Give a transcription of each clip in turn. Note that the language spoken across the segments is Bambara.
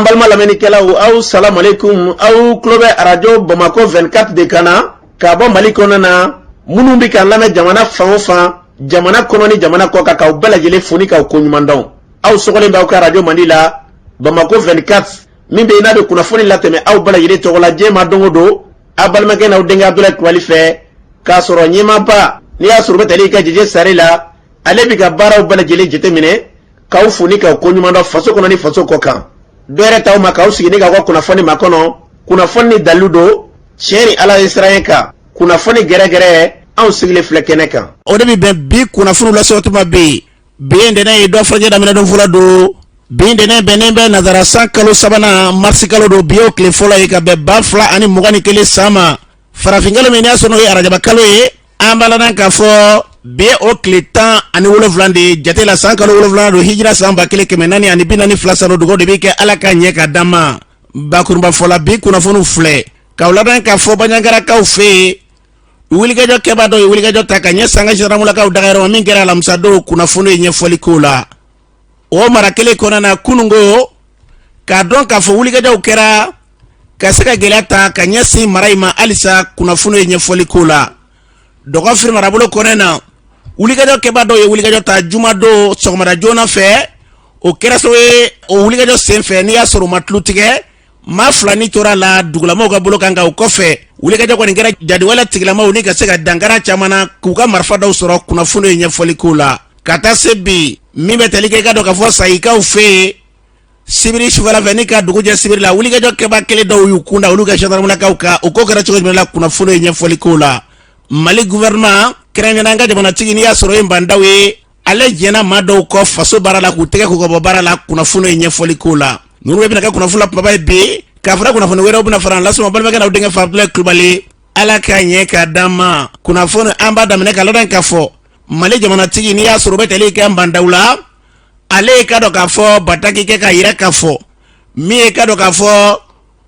An balima lamɛnnikɛlaw, aw salamalekun. Aw tulo bɛ Arajo Bamakɔ 24 de kan na k'a bɔ Mali kɔnɔ na. Minnu bɛ k'an lamɛn jamana fan o fan, jamana kɔnɔ ni jamana kɔ kan, k'aw bɛɛ lajɛlen fo ni k'aw ko ɲuman dɔn. Aw sɔgɔlen bɛ aw ka arajo mandi la, Bamakɔ 24, min bɛ yen n'a bɛ kunnafoni latɛmɛ aw bɛɛ lajɛlen tɔgɔ la diɲɛ ma don o don, aw balimakɛ n'aw denkɛ Abudulayi Kulubali fɛ, k'a sɔrɔ ɲɛmaaba, n'i y'a sɔrɔ u bɛ tali kɛ Jeje Sare la, ale bɛ ka baaraw bɛɛ lajɛlen jateminɛ, k'aw fo ni k'aw ko ɲuman dɔn faso kɔnɔ ni faso kɔ kan. Dɔ yɛrɛ t'aw ma k'aw sigi ni k'aw ka kunnafoni makɔnɔ, kunnafoni ni dalilu don, tiɲɛ ni Ala ye siran kan, kunnafoni gɛrɛgɛrɛ, anw sigilen filɛ kɛnɛ kan. O de bɛ bɛn bi kunnafoniw lase tuma bɛ yen. Bi ye ntɛnɛn ye, dɔ furancɛ daminɛ don fɔlɔ don. Bi ntɛnɛn bɛnnen bɛ nazara san kalo sabanan, marisi kalo don. Bi y'o tile fɔlɔ ye ka bɛn 2021 san ma. Farafinkalo min, n'i y'a sɔrɔ n'o ye arajaba kalo ye, an b'a ladɔn k'a fɔ bi ye o tile 17 de ye jate la. San kalo wolonwula don, hijira san 1442 san don. Dugawu de bɛ kɛ, Ala ka ɲɛ ka d'an ma. Bakurunba fɔ la, bi kunnafoniw filɛ k'aw ladɔn k'a fɔ Banjagarakaw fɛ yen, wulikajɔ kɛbaa dɔ ye wulikajɔ ta ka ɲɛsin an ka gendarmulakaw dagayɔrɔ ma min kɛra alamisa don. Kunnafoni ye ɲɛfɔli k'o la. O mara kelen kɔnɔna na, kununko k'a dɔn k'a fɔ wulikajɔw kɛra ka se ka gɛlɛya ta ka ɲɛsin mara in ma halisa. Kunnafoni ye ɲɛfɔli k'o la. Dɔgɔfiri marabolo kɔnɔna na, wulikajɔ kɛbaa dɔw ye wulikajɔ ta jumadon sɔgɔmada joona fɛ. O kɛra sababu ye, o wulikajɔ senfɛ, n'i y'a sɔrɔ u ma tulu tigɛ, maa fila ni tora la dugulamaw ka bolo kan. Nka o kɔfɛ, wulikajɔ kɔni kɛra jadiwale tigilamaw ni ka se ka dankara caman na k'u ka marifa dɔw sɔrɔ. Kunnafoni ye ɲɛfɔli k'o la. Ka taa se bi min bɛ tali kɛ, i ka dɔn k'a fɔ Sayikaw fɛ yen, sibiri sufɛla fɛ ni ka dugu jɛ sibiri la, wulikajɔ kɛbaa kelen dɔw y'u kun da olu ka gendarmelakaw kan. O ko kɛra cogo jumɛn la? Kunnafoni ye ɲɛfɔli k'o la. Mali gouvernement, kɛrɛnkɛrɛnnenya an ka jamanatigi, n'i y'a sɔrɔ o ye Bah N'Daw ye, ale jɛnna maa dɔw kɔ faso baara la k'u tɛgɛ ko ka bɔ baara la. Kunnafoni ye ɲɛfɔli k'o la. Ninnu bɛna kɛ kunnafoni la kumaba ye bi, k'a fara kunnafoni wɛrɛw bɛna fara an lasɔrɔ. Balimakɛ n'aw denkɛ fɛ, Abudulayi Kulubali. Ala k'a ɲɛ k'a d'an ma. Kunnafoni, an b'a daminɛ ka ladɔn k'a fɔ Mali jamanatigi, n'i y'a sɔrɔ o bɛ tali kɛ Bah N'Daw la, ale ye ka dɔn k'a fɔ bataki kɛ k'a yira k'a fɔ min ye ka dɔn k'a fɔ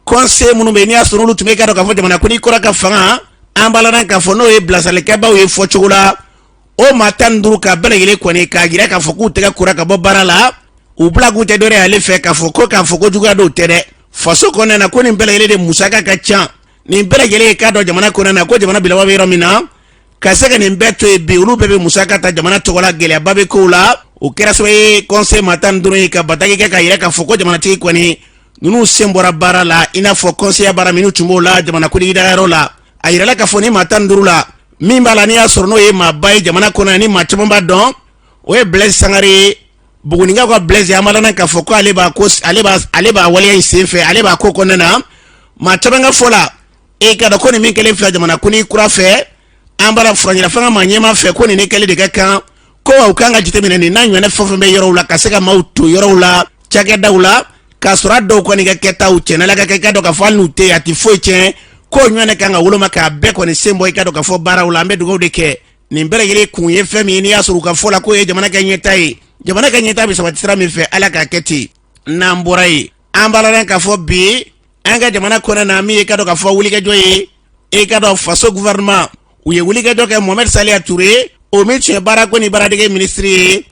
conseil minnu bɛ yen, n'i y'a sɔrɔ olu tun bɛ ka dɔn k'a fɔ jamana kuntigi kɔrɔ ka fanga, an b'a ladɔn k'a fɔ n'o ye bilasiralikɛbaaw ye fɔcogo la, o maa 15 ka bɛɛ lajɛlen kɔni k'a jira k'a fɔ k'u tɛgɛ kora ka bɔ baara la. U bila k'u tɛ dɔwɛrɛ ale fɛ k'a fɔ ko juguya dɔw tɛ dɛ faso kɔnɔna na, ko nin bɛɛ lajɛlen de musaka ka ca. Nin bɛɛ lajɛlen ye k'a dɔn jamana kɔnɔna na ko jamana bilaba bɛ yɔrɔ min na, ka se ka nin bɛɛ to yen bi, olu bɛɛ bɛ musaka ta jamana tɔgɔ la, gɛlɛyaba bɛ kow la. O kɛra sababu ye conseil maa 15 ye ka bataki kɛ k'a yira k'a fɔ ko jamanatigi kɔni ninnu sen bɔra baara la, i n'a fɔ conseiller baara minnu tun b'o la jamana kuntigi dagayɔrɔ la. A yirala k'a fɔ ni maa 15 la, min b'a la, n'i y'a sɔrɔ n'o ye maaba ye jamana kɔnɔ ni maa caman b'a dɔn, o ye Blaise Sangare ye, Bugunikaw ka Blaise. An b'a ladɔn k'a fɔ ko ale b'a ko ale b'a ale b'a waleya in sen fɛ, ale b'a ko kɔnɔna na. Maa caman ka fɔ la, e ka dɔn ko nin min kɛlen filɛ jamana kuntigi kura fɛ, an b'a la furancɛla fanga maa ɲɛmaa fɛ, ko nin ni kɛli de ka kan, ko u kan ka jateminɛ nin n'a ɲɔgɔnna fɛn o fɛn bɛ yɔrɔw la, ka se ka maaw to yɔrɔw la, cakɛdaw la, k'a sɔrɔ a dɔw kɔni ka kɛtaw tiɲɛna la ka kɛ, i ka dɔn k'a fɔ hali n'u tɛ yen, a tɛ foyi tiɲɛ, ko ɲɔgɔnna kan ka woloma k'a bɛɛ kɔni sen bɔ, i ka dɔn k'a fɔ baaraw la. An bɛ dugawu de kɛ. Nin bɛɛ lajɛlen kun ye fɛn min ye, n'i y'a sɔrɔ u ka fɔ la k'o ye jamana ka ɲɛtaa ye, jamana ka ɲɛtaa bɛ sabati sira min fɛ, Ala k'a kɛ ten. N'an bɔra yen, an b'a ladɔn k'a fɔ bi an ka jamana kɔnɔ na, min ye ka dɔn k'a fɔ wulikajɔ ye, e ka dɔn faso gouvernement, u ye wulikajɔ kɛ Mohamed Saliya Ture, o min tun ye baarako ni baaradege minisiri ye,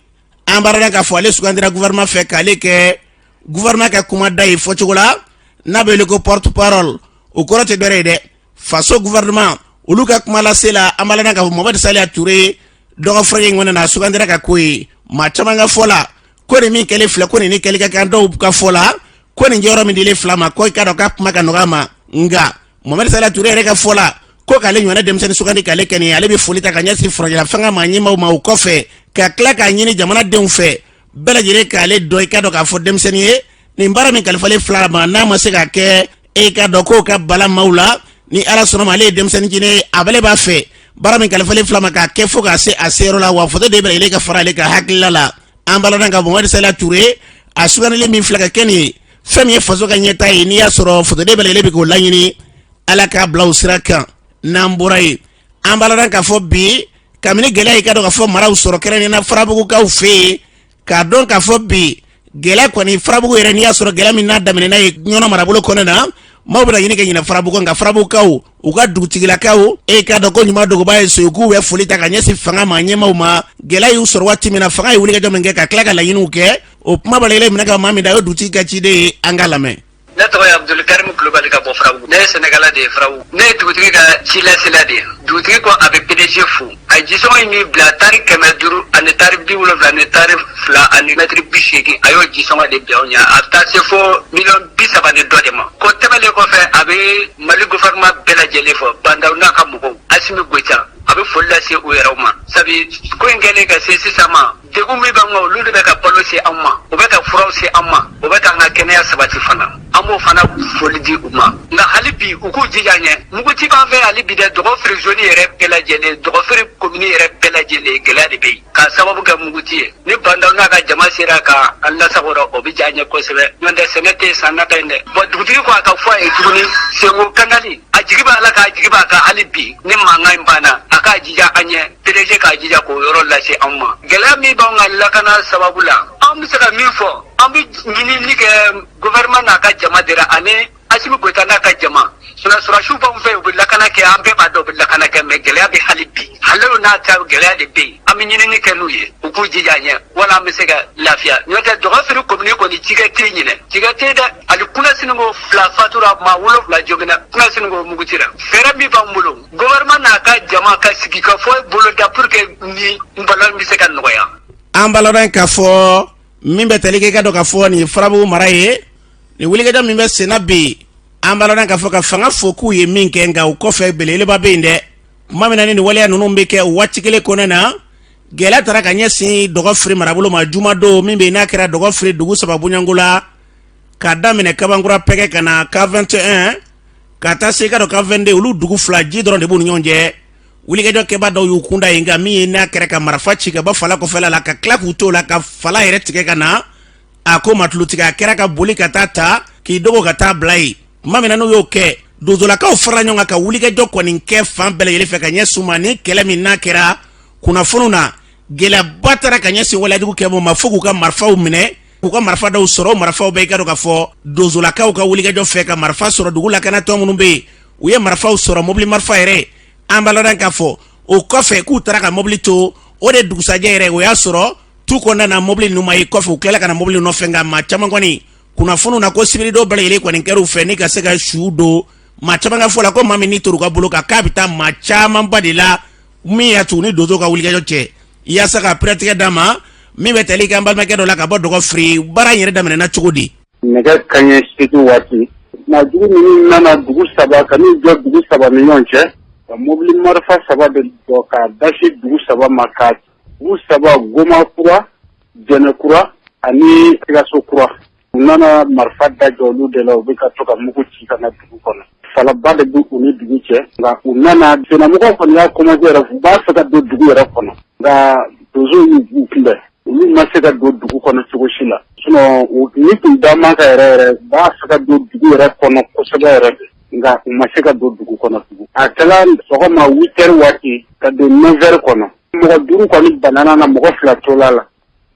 an b'a ladɔn k'a fɔ ale sugandira gouvernement fɛ k'ale kɛ gouvernement ka kumada ye fɔcogo la, n'a bɛ wele ko porte parole. O kɔrɔ tɛ dɔwɛrɛ ye dɛ, faso gouvernement olu ka kuma lase la. An b'a ladɔn k'a fɔ Mohamed Saliya Ture dɔgɔfura in kɔnɔ na, a sugandira ka ko ye. Maa caman ka fɔ la, ko nin min kɛlen filɛ, ko nin ni kɛli ka kan. Dɔw ka fɔ la, ko nin jɔyɔrɔ min dilen fila ma, ko i ka dɔn k'a kuma ka nɔgɔ a ma. Nka Mohamed Saliya Ture yɛrɛ ka fɔ la, ko k'ale ɲɔgɔnna denmisɛnnin sugandi k'ale kɛ nin ye, ale bɛ foli ta ka ɲɛsin furancɛla fanga maa ɲɛmaaw ma. O kɔfɛ, ka tila k'a ɲini jamanadenw fɛ bɛɛ lajɛlen k'ale dɔn, i ka dɔn k'a fɔ denmisɛnnin ye. Nin baara min kalifalen fila ma, n'a ma se ka kɛ, e ka dɔn k'o ka bala maaw la. Ni Ala sɔnna ma, ale ye denmisɛnnin jinin ye, a bɛle b'a fɛ baara min kalifalen fila ma, k'a kɛ fo k'a se a seyɔrɔ la, wa foto de bɛ lajɛlen ka fara ale ka hakilila la. An b'a ladɔn ka Mohamed Saliya Ture, a sugandili min filɛ ka kɛ nin ye, fɛn min ye faso ka ɲɛtaa ye, n'i y'a sɔrɔ fasoden bɛɛ lajɛlen bɛ k'o laɲini, Ala k'a bila o sira kan. N'an bɔra yen, an b'a ladɔn k'a fɔ bi, kabini gɛlɛya y'i ka dɔn k'a fɔ maraw sɔrɔ, kɛrɛnkɛrɛnnenya la Farabugukaw fɛ yen, k'a dɔn k'a fɔ bi gɛlɛya kɔni Farabugu yɛrɛ, n'i y'a sɔrɔ gɛlɛya min n'a daminɛna ye Ɲɔnɔ marabolo kɔnɔ na, Maaw bɛna ɲini ka ɲinɛ Farabugu kɔ, nka Farabugukaw, u ka dugutigilakaw, e k'a dɔn ko ɲuman dogoba ye so ye, k'u bɛ foli ta ka ɲɛsin fanga ma ɲɛmaaw ma. Gɛlɛya y'u sɔrɔ waati min na, fanga ye wulikajɔ min kɛ ka tila ka laɲiniw kɛ, o kuma bɛɛ minɛ ka maa min da, o ye dugutigi ka ciden ye. An k'a lamɛn. Ne tɔgɔ ye Abdulkarim Kulubali ka bɔ Farabugu. Ne ye sɛnɛkɛla de ye Farabugu. Ne ye dugutigi ka cilasela de ye. Dugutigi ko a bɛ PDG fo. A ye jisɔngɔ in min bila tari 500 ani tari 70 ani tari 2 ani mɛtiri 80, a y'o jisɔngɔ de bila anw ɲɛ. A bɛ taa se fo miliyɔn 30 ni dɔ de ma. Ko tɛmɛnen kɔfɛ, a bɛ Mali gouvernement bɛɛ lajɛlen fo, Bah N'Daw n'a ka mɔgɔw, Asimi Goyita, a bɛ foli lase u yɛrɛw ma. Sabu ko in kɛlen ka se sisan ma, degun min b'an kan, olu de bɛ ka balo se an ma, u bɛ ka furaw se an ma, u bɛ k'an ka kɛnɛya sabati fana. An b'o fana foli di u ma. Nka hali bi, u k'u jija ɲɛ. Muguci b'an fɛ hali bi dɛ. Dɔgɔfiri zone yɛrɛ bɛɛ lajɛlen, Dɔgɔfiri commune yɛrɛ bɛɛ lajɛlen, gɛlɛya de bɛ yen k'a sababu kɛ muguci ye. Ni Bah N'Daw n'a ka jama sera ka an lasago, o bɛ diya an ye kosɛbɛ. N'o tɛ, sɛnɛ tɛ san nata in dɛ. Bon, dugutigi ko a ka fɔ a ye tuguni, Senko kanali, a jigi b'a la, k'a jigi b'a kan hali bi, ni mankan in banna, a k'a jija an ɲɛ, PDG k'a jija k'o yɔrɔ lase anw ma. Gɛlɛya min b'anw ka lakana sababu la, an bɛ se ka min fɔ, an bɛ ɲinini kɛ gouvernement n'a ka jama de la ani Asimi Goyita n'a ka jama. Sɔrɔdasiw b'anw fɛ, u bɛ lakana kɛ, an bɛɛ b'a dɔn u bɛ lakana kɛ, mais gɛlɛya bɛ hali bi. Hali n'a ta, gɛlɛya de bɛ yen. An bɛ ɲinini kɛ n'u ye, u k'u jija an ɲɛ wala an bɛ se ka lafiya. N'o tɛ, Dɔgɔfiri commune kɔni, cikɛ tɛ yen ɲinɛ, cikɛ tɛ yen dɛ. Hali kunasini ko fila fatura, maa wolonwula joginna kunasini ko mugutira. Fɛɛrɛ min b'an bolo, gouvernement n'a ka jama ka sigi ka fɔ boloda pour que ni balo bɛ se ka nɔgɔya. An b'a ladɔn k'a fɔ min bɛ tali kɛ, i ka dɔn k'a fɔ nin ye Farabugu mara ye, nin wulikajɔ min bɛ senna bi, an b'a ladɔn k'a fɔ ka fanga fo k'u ye min kɛ. Nka o kɔfɛ, belebeleba bɛ yen dɛ. Tuma min na ni nin waleya ninnu bɛ kɛ, o waati kelen kɔnɔna na, gɛlɛya taara ka ɲɛsin Dɔgɔfiri marabolo ma jumadon min bɛ yen, n'a kɛra Dɔgɔfiri dugu saba bonyanko la, k'a daminɛ Kabankura Pɛgɛ ka na camp 21, ka taa se i ka dɔn camp 22, olu dugu fila, ji dɔrɔn de b'u ni ɲɔgɔn cɛ. Wulikajɔ kɛba dɔw y'u kunda yen, nka min ye n'a kɛra ka marifa ci ka bɔ fala kɔfɛla la, ka tila k'u to la ka fala yɛrɛ tigɛ ka na, a ko ma tulu tigɛ, a kɛra ka boli ka taa ta k'i dogo ka taa bila yen. Tuma min na n'u y'o kɛ, dozolakaw farala ɲɔgɔn kan ka wulikajɔ kɔni kɛ fan bɛɛ lajɛlen fɛ ka ɲɛsin u ma. Ni kɛlɛ min n'a kɛra kunnafoniw na, gɛlɛyaba taara ka ɲɛsin waleyajugu kɛbaaw ma, fo k'u ka marifaw minɛ, k'u ka marifa dɔw sɔrɔ. O marifaw bɛɛ, i ka dɔn k'a fɔ dozolakaw ka wulikajɔ fɛ ka marifa sɔrɔ, dugu lakanatɔn minnu bɛ yen, u ye marifaw sɔrɔ, mobili marifa yɛrɛ. An b'a ladɔn k'a fɔ o kɔfɛ k'u taara ka mobili to o de dugusajɛ yɛrɛ, o y'a sɔrɔ tu kɔnɔna na, mobili ninnu ma ye. Kɔfɛ, u tilala ka na mobili nɔfɛ, nka maa caman kɔni, kunnafoniw na ko sibiridon bɛɛ lajɛlen kɔni kɛra u fɛ ni ka se ka su don. Maa caman ka fɔ la ko maa min n'i tor'u ka bolo kan, k'a bɛ taa maa camanba de la min y'a to ni donso ka wulikajɔ cɛ yaasa ka pɛrɛtigɛ d'a ma. Min bɛ tali kɛ an balimakɛ dɔ la ka bɔ Dɔgɔfiri, baara in yɛrɛ daminɛna cogo di? Nɛgɛ kanɲɛ 8 waati, maajugu ninnu nana dugu saba ka n'u jɔ dugu saba ni ɲɔgɔn cɛ, ka mobili marifa saba de bɔ k'a dasi dugu saba ma, ka dugu saba, Goma kura, Jɛnɛ kura ani Sikaso kura. U nana marifa da jɔ olu de la, u bɛ ka to ka mugu ci ka na dugu kɔnɔ. Falaba de bɛ u ni dugu cɛ, nka u nana sennamɔgɔw kɔni y'a commencé yɛrɛ, u b'a fɛ ka don dugu yɛrɛ kɔnɔ, nka donsow y'u kunbɛn, olu ma se ka don dugu kɔnɔ cogo si la. Sinon ni tun da man ka yɛrɛ yɛrɛ, u b'a fɛ ka don dugu yɛrɛ kɔnɔ kosɛbɛ yɛrɛ de, nka u ma se ka don dugu kɔnɔ tugun. A kɛla sɔgɔma 8 heures waati ka don 9 heures kɔnɔ, mɔgɔ duuru kɔni banana na, mɔgɔ fila tola la.